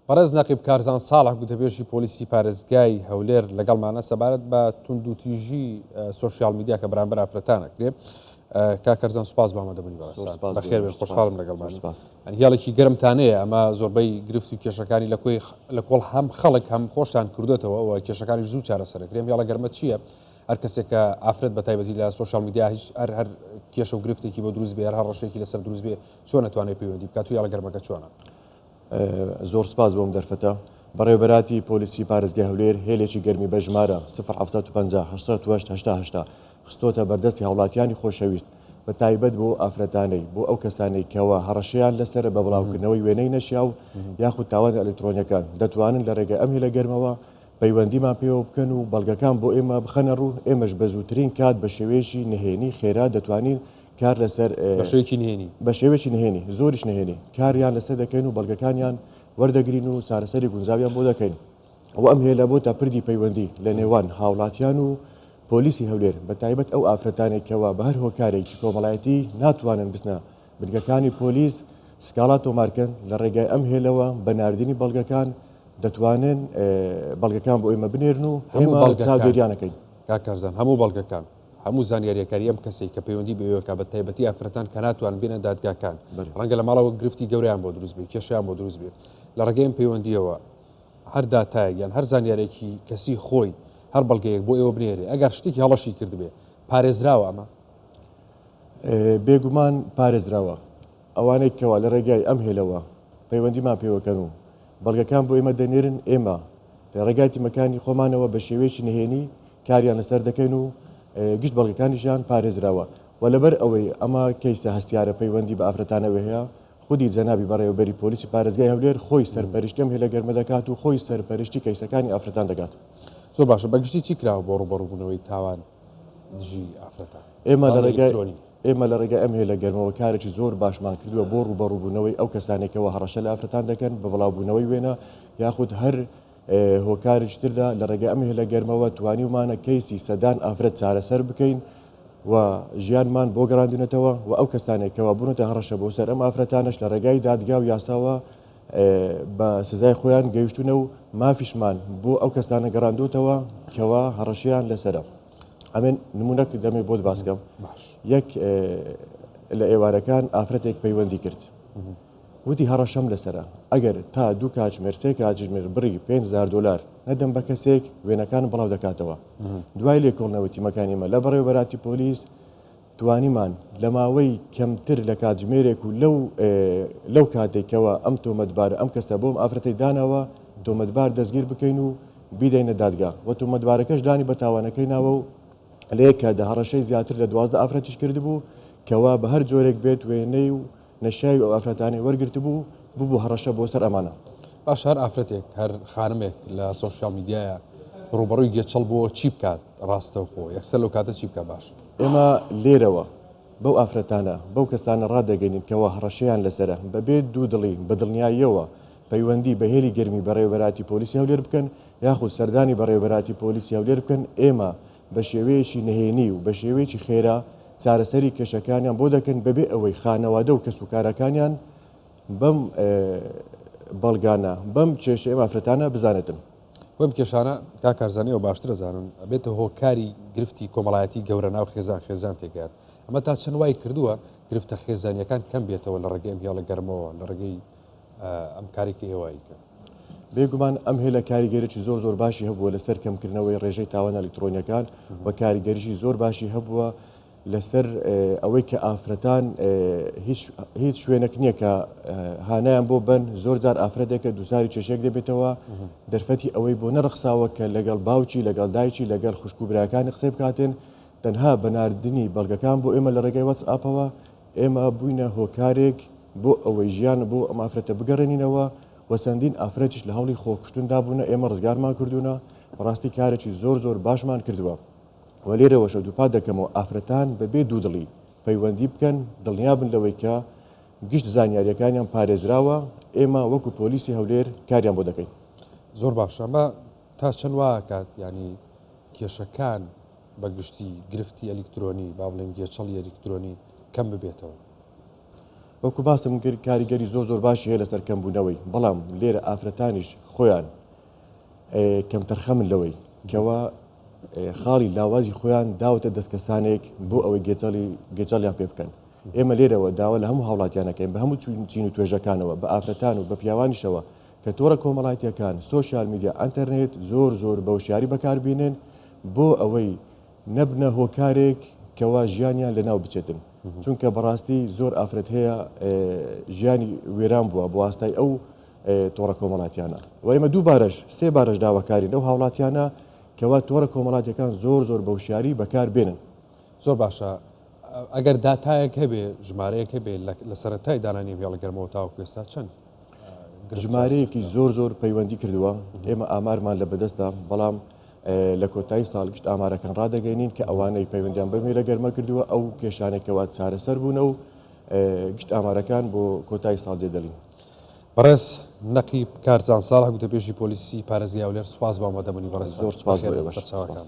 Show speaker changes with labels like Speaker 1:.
Speaker 1: بەڕێز نەقیب کارزان ساڵح گوتەبێژی پۆلیسی پارێزگای هەولێر لەگەڵمانە سەبارەت بە توندوتیژی سۆشیال میدیا کە بەرامبەر ئافرەتان ئەکرێ. کاک کارزان سوپاس بۆ ئامادەبوونی بەڕێزتان. بەخێر بێن، خۆشحاڵم لەگەڵمان. یانی هێڵێکی گەرمتانەیە ئەمە زۆربەی گرفت و کێشەکانی لە کۆی لە کۆڵ هەم خەڵک هەم خۆشتان کردوێتەوە و کێشەکانیش زوو چارەسەرەکرێن. هێڵە گەرمە چییە؟ هەر کەسێک کە ئافرەت بە تایبەتی لە سۆشیال میدیا هیچ هەر هەر کێشە و گرفتێکی بۆ دروست بێ هەر هەڕەشەیەکی لەسەر دروست بێ چۆن ئەتوانێت پەیوەندی بکات و هێڵە گەرمەکە چۆنە؟
Speaker 2: زۆر سوپاس بۆ ئەم دەرفەتە. بەڕێوەبەراتی پۆلیسی پارێزگای هەولێر هێلێکی گەرمی بە ژمارە، 0 750 808 80 80، خستۆتە بەردەستی هاوڵاتیانی خۆشەویست، بە تایبەت بۆ ئافرەتانەی، بۆ ئەو کەسانەی کەوا هەڕەشەیان لەسەرە بە بڵاوکردنەوەی وێنەی نەشیاو یاخود تاوانە ئەلکترۆنیەکان، دەتوانن لە رێگای ئەم هێلە گەرمەوە پەیوەندیمان پێوە بکەن و بەڵگەکان بۆ ئێمە بخەنە ڕوو، ئێمەش بە زووترین کات بە شێوەیەکی نهێنی خێرا دەتوانین کار لەسەر
Speaker 1: بە شێوەیەکی نهێنی؟
Speaker 2: بە شێوەیەکی نهێنی، زۆریش نهێنی، کاریان لەسەر دەکەین و بەڵگەکانیان وەردەگرین و چارەسەری گونجاویان بۆ دەکەین و ئەم هێلە بۆتە پردی پەیوەندی لە نێوان هاوڵاتیان و پۆلیسی هەولێر، بە تایبەت ئەو ئافرەتانەی کەوا بە هەر هۆکارێکی کۆمەڵایەتی ناتوانن بچنە بنکەکانی پۆلیس سکاڵا تۆمارکەن، لە ڕێگای ئەم هێلەوە بە ناردنی بەڵگەکان دەتوانن بەڵگەکان بۆ ئێمە بنێرن و
Speaker 1: هەموو
Speaker 2: ئێمە
Speaker 1: بەڵگەکان
Speaker 2: چاودێریان ئەکەین.
Speaker 1: کاک کارزان هەموو بەڵگەکان، هەموو زانیارییەکانی ئەم کەسەی کە پەیوەندی بە ئێوە کا بە تایبەتی ئافرەتان کە ناتوانن بێنە دادگاکان، ڕەنگە لە ماڵەوە گرفتی گەورەیان بۆ دروست بێ، کێشەیان بۆ دروست بێ، لە ڕێگەی ئەم پەیوەندییەوە هەر داتایەک یان هەر زانیارێکی کەسی خۆی، هەر بەڵگەیەک بۆ ئێوە بنێرێ، ئەگەر شتێکی هەڵەشی کردبێ، پارێزراوە ئەمە؟
Speaker 2: بێگومان پارێزراوە. ئەوانەی کەوا لە ڕێگای ئەم هێلەوە پەیوەندیمان پێوەکەن و بەڵگەکان بۆ ئێمە دەنێرن، ئێمە لە ڕێگای تیمەکانی خۆمانەوە بە شێوەیەکی نهێنی کاریان لەسەر دەکەین و گشت بەڵگەکانیشیان پارێزراوە و لەبەر ئەوەی ئەمە کەیسە هەستیارە پەیوەندی بە ئافرەتانەوە هەیە، خودی جەنابی بەڕێوەبەری پۆلیسی پارێزگای هەولێر خۆی سەرپەرشتی ئەم هێلە گەرمە دەکات و خۆی سەرپەرشتی کەیسەکانی ئافرەتان دەکات.
Speaker 1: زۆر باشە، بە گشتی چی کراوە بۆ ڕووبەڕووبوونەوەی تاوان دژی ئافرەتان؟
Speaker 2: ئێمە لە
Speaker 1: تاوانی
Speaker 2: ڕێگای
Speaker 1: ئەلیکترۆنی.
Speaker 2: ئێمە لە ڕێگای ئەم هێلە گەرمەوە کارێکی زۆر باشمان کردووە بۆ ڕووبەڕووبوونەوەی ئەو کەسانەی کەوا هەڕەشە لە ئافرەتان دەکەن بە بڵاوبوونەوەی وێنە یاخود هەر هۆکارێکی تردا، لە ڕێگای ئەم هێلە گەرمەوە توانیومانە کەیسی سەدان ئافرەت چارەسەر بکەین و ژیانمان بۆ گەڕاندوونەتەوە و ئەو کەسانەی کەوا بوونەتە هەڕەشە بۆ سەر ئەم ئافرەتانەش لە ڕێگای دادگا و یاساوە بە سزای خۆیان گەیشتوونە و مافیشمان بۆ ئەو کەسانە گەڕاندووەتەوە کەوا هەڕەشەیان لەسەرە. ئەمن نمونەک دەمێ بۆت باسکەم یەک لە ئێوارەکان ئافرەتێک پەیوەندی کرد وتی هەڕەشەم لەسرە ئەگەر تا دوو کاتژمێر سێ کاتژمێر بڕی 5هزار دلار نەدەم بە کەسێک وێنەکان بڵاو دەکاتەوە دوای لێکۆڵنەوە تیمەکانی مە لە بەڕێوەبەراتی پۆلیس توانیمان لە ماوەی کەمتر لە کاتژمێرێک و لەو لەو کاتێک کەوا ئەم تۆمەتبارە ئەم کەسە بۆم ئافرەتەی داناوە تۆمەتبار دەستگیر بکەین و بیدەینە دادگا و تۆمەتبارەکەش دانی بە تاوانەکەی ناوە و لە یەک کاتدا هەڕەشەی زیاتر لە 12 ئافرەتیش کردبوو کەوا بە هەر جۆرێک بێت وێنەی و نەشیاوی ئەو ئافرەتانەی وەرگرتبوو ببوو هەڕەشە بۆ سەر ئەمانە.
Speaker 1: باشە هەر ئافرەتێک هەر خانمێک لە سۆشیال میدیایە ڕووبەڕووی گێچەڵ بووەوە چی بکات ڕاستەوخۆ یەکسەر لەو کاتە چی بکات باشە؟
Speaker 2: ئێمە لێرەوە بەو ئافرەتانە بەو کەسانە ڕادەگەینین کەوا هەڕەشەیان لەسەرە بەبێ دوودڵی بە دڵنیاییەوە پەیوەندی بە هێلی گەرمی بەڕێوەبەراتی پۆلیسی هەولێر بکەن یاخود سەردانی بەڕێوەبەراتی پۆلیسی هەولێر بکەن ئێمە بە شێوەیەکی نهێنی و بە شێوەیەکی خێرا چارەسەری کێشەکانیان بۆ دەکەن بەبێ ئەوەی خانەوادە و کەسوکارەکانیان بەم بەڵگانە بەم کێشەی ئەم ئافرەتانە بزانێتن.
Speaker 1: بەم کێشانە کاک کارزان ئێوە باشتر ئەزانن ئەبێتە هۆکاری گرفتی کۆمەڵایەتی گەورە ناو خێزان خێزان تێکات ئەمە تا چەند وای کردووە گرفتە خێزانیەکان کەم بێتەوە لە ڕێگەی ئەم هێڵە گەرمەوە لە ڕێگەی ئەم کارێک کە ئێوە ئەیکەن.
Speaker 2: بێگومان ئەم هێلە کاریگەریی زۆر زۆر باشی هەبووە لەسەر کەمکردنەوەی ڕێژەی تاوانە ئەلیکترۆنیەکان و کاریگەریی زۆر باشی هەبووە لەسەر ئەوەی کە ئافرەتان هیچ شوێنێک نییە کە هانایان بۆ بن زۆر جار ئافرەتێکە دووساری کێشێک دەبێتەوە دەرفەتی ئەوەی بۆ نەڕەخساوە کە لەگەڵ باوکی لەگەڵ دایکی لەگەڵ خوشک و براکانی قسەی بکاتن تەنها بە ناردنی بەڵگەکان بۆ ئێمە لە ڕێگای واتس ئاپەوە ئێمە بووینە هۆکارێک بۆ ئەوەی ژیان بۆ ئەم ئافرەتە بگەڕێنینەوە و چەندین ئافرەتیش لە هەوڵی خۆکوشتندا بوونە ئێمە ڕزگارمان کردوونە بەڕاستی کارێکی زۆر زۆر باشمان کردووە و لێرەوەشە دووپات دەکەمەوە ئافرەتان بەبێ دوودڵی پەیوەندی بکەن دڵنیابن لەوەی کە گشت زانیاریەکانیان پارێزراوە ئێمە وەکو پۆلیسی هەولێر کاریان بۆ دەکەین.
Speaker 1: زۆر باشە ئەمە تا چەند وا ئەکات یانی کێشەکان بە گشتی گرفتی ئەلیکترۆنی با بڵێین گێچەڵی ئەلیکترۆنی کەم ببێتەوە؟
Speaker 2: وەکو باسم کرد کاریگەری زۆر زۆر باشی هەیە لەسەر کەمبوونەوەی، بەڵام لێرە ئافرەتانیش خۆیان کەمتەرخەمن لەوەی کەوا خاڵی لاوازی خۆیان داوەتە دەست کەسانێک بۆ ئەوەی گێچەڵی گێچەڵیان پێ بکەن. ئێمە لێرەوە داوا لە هەموو هاوڵاتیان ئەکەین بە هەموو چین و توێژەکانەوە بە ئافرەتان و بە پیاوانیشەوە کە تۆڕە کۆمەڵایەتیەکان، سۆشیال میدیا، ئەنتەرنێت زۆر زۆر بە وشیاری بەکار بینن بۆ ئەوەی نەبنە هۆکارێک کەوا ژیانیان لەناو بچێتن چونکە بەڕاستی زۆر ئافرەت هەیە ژیانی وێران بووە بۆ ئاستای ئەو تۆڕە کۆمەڵاتیانە و ئێمە دووبارەش سێ بارەش داواکارین لەو هاوڵاتیانە کەوا تۆڕە کۆمەڵاتیەکان زۆر زۆر بە وشیاری بەکار بێنن.
Speaker 1: زۆر باشە ئەگەر داتایەک هەبێ ژمارەیەک هەبێ لە سەرەتای دانانی هێڵە گەرمەوە تاوەکو ئێستا چەند
Speaker 2: ژمارەیەکی زۆر زۆر پەیوەندی کردووە ئێمە ئامارمان لە بەدەستە بەڵام لە کۆتایی ساڵ گشت ئامارەکان ڕادەگەینین کە ئەوانەی پەیوەندیان بەم هێلە گەرمە کردووە ئەو کێشانێکەوە چارەسەر بوونە و گشت ئامارەکان بۆ کۆتایی ساڵ جێدەلین.
Speaker 1: بەڕێز نەقیب کارزان ساڵح گوتەبێژی پۆلیسی پارێزگای هەولێر سوپاس بۆ ئامادەبوونی بەڕێزتان.
Speaker 2: زۆر سوپاس بۆ ئێوەش.
Speaker 1: سەرچاوەکان.